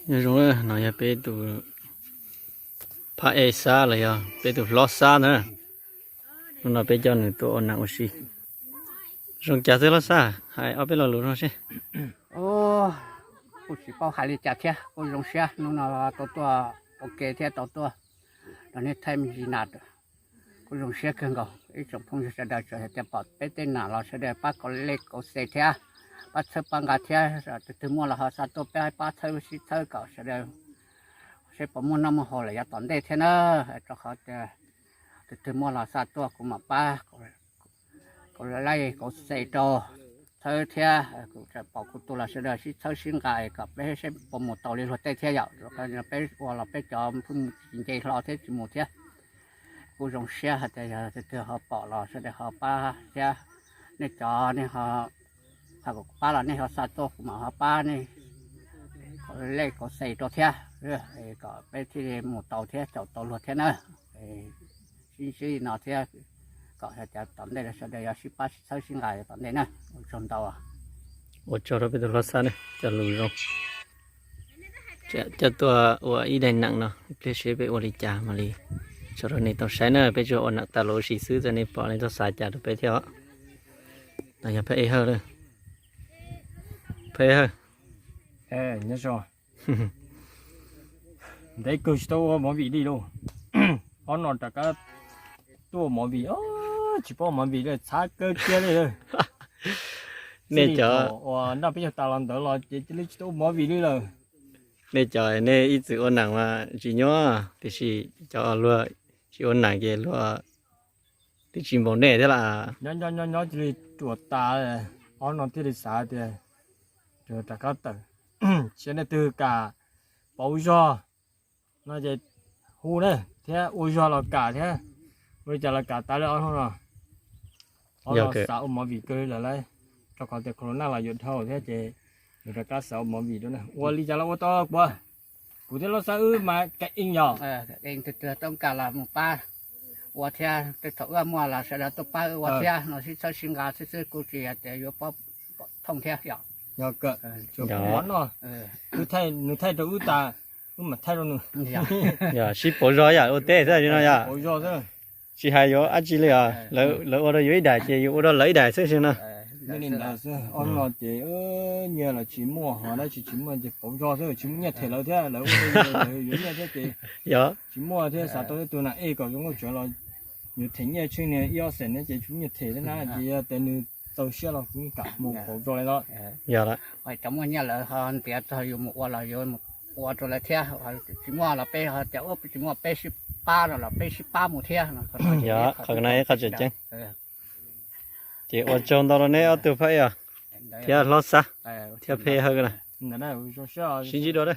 Nyob zoo, no yog peb tus phab ej Xab los yog peb tus hlob Xab ntag. Hnub no peb coj nws tuaj ua nam ua si. Zoo cas xwb hlob Xab, hais ob peb lo lus no seb. Kuj tsis paub hais li cas thiab, kuj zoo siab hnub no tau tuaj ua ke thiab tau tuaj nrog nej thaij me ntsis nas. Kuj zoo siab kawg nkaus ib tsoom phooj ywg sawv daws, txawm hais tias pom peb tej nas los sawv daws pab kauv like kauv share thiab, pab txhawb pab nqa thiab. Tus twg muaj los ho xa tuaj peb pab txhawb sib txhawb kom sawv daws seb puas muaj noj muaj haus lawm yav tom ntej thiab na. Rau qhov tias tus twg muaj los xa tuaj kuv mam pab kauv like kauv share rau, txhawb thiab. Kuv txawm pom kuv tus los sawv daws sib txhawb sib nqa kom peb seb puas mus tau li luag tej thiab yom. Peb ua los peb cov pheej mus tsis nce hlo thiab tsis mus thiab. Kuj zoo siab hais tias yog tus twg ho pom los sawv daws ho pab thiab. Nej cov nej ho, ho kuv pab los nej ho xa tuaj kuv mam ho pab nej kauv like kauv share rau thiab, kom peb thiaj li mus tau thiab caum tau luag thiab na. Sib ntsib li no thiab, kom hais tias tom ntej los sawv daws yuav sib pab sib txhawb sib nqa tom ntej na. Ua tsaug ntau. Ua tsaug rau peb tus hlob Xab na, cov lus zoo. Coj tuaj ua ib daim nam no, ib pliag seb peb ua li cas mam li tso rau nej tau saib na. Peb tsuas ua nam tas los ua si xwb, txawm nej pom nej txhob xav cas rau peb thiab os. No yog phab ej Hawj lawm. Phab ej Hawj, nyob zoo. Ntev kawg tsis tau ua movie li lauj. Ob no rov qab tuaj ua movie, tsis paub ua movie li, txhav kawg kiag li. Nej cov uas nrog peb yawg tas los ntawd los ces cia li tsis tau ua movie li lawm. Nej cov nej ib txwm ua nam mas tsis nyuaj, tiam sis cov luag tsis ua nam ces luag twb tsis npaum nej thiab las. Nyob nyob nyob cia li ruam tas, ob no thiaj li xav tias rov qab tawm. Sia nej twg kam pauv zog no ces hu na, thiab ua zog los kam thiab, ua li cas los kam tas li ob no. Ob no xav ua movie kawg li lawm lauj, rau qhov tias corona los yuav dhau thiab ces nws rov qab xav ua movie dua na. Ua li cas los ua tau kuv, kuv thiab Loj Xab wb mas kam ees yog. Twg twg tau kam los mus pab ua thiab, tej thaum wb muaj los sawv daws tuaj pab wb ua thiab no, sib txhawb sib nqa xwb xwb, kuj tsis hais tias yuav pom thooj thiab yom. Yog kawm, tsuas pom no, nws thaij rau wb tas, wb mam thaij rau nws. Yog sib pauv zog yam ua teb xwb no yog. Tsis hais yuav dab tsi li os, lawv ua rau yus ib daim ces yus ua rau lawv ib daim xwb xwb no. Li ntawd xwb, ob no ces nyiaj los tsis muaj, ho dab tsi tsis muaj ces pauv zog xwb, tsis muaj nyiaj them lawv thiab, lawv ua rau yus yuav nyiaj thiab ces yog tsis muaj thiab, xav tau ib tug nam ej kom zoo nkauj tsuav los yuav them nyiaj tsheej niag ib ob xees ne ces tsis muaj nyiaj them thiab na, ces yog tias nws txaus siab los kuv kam mus pauv zog li los. Yog lawm, cov muaj nyiaj lawv ho ntiav txog yus mus ua los yuav mus ua rau lawv thiab, tsis muaj los peb ho tias ua tsis muaj peb sib pab no los peb sib pab mus thiab no. Yog qhov no ib qho tseem ceeb. Ces ua tsaug ntau rau neb ob tug phab ej thiab Hlob Xab thiab phab ej Hawj na. Sib ntsib dua na.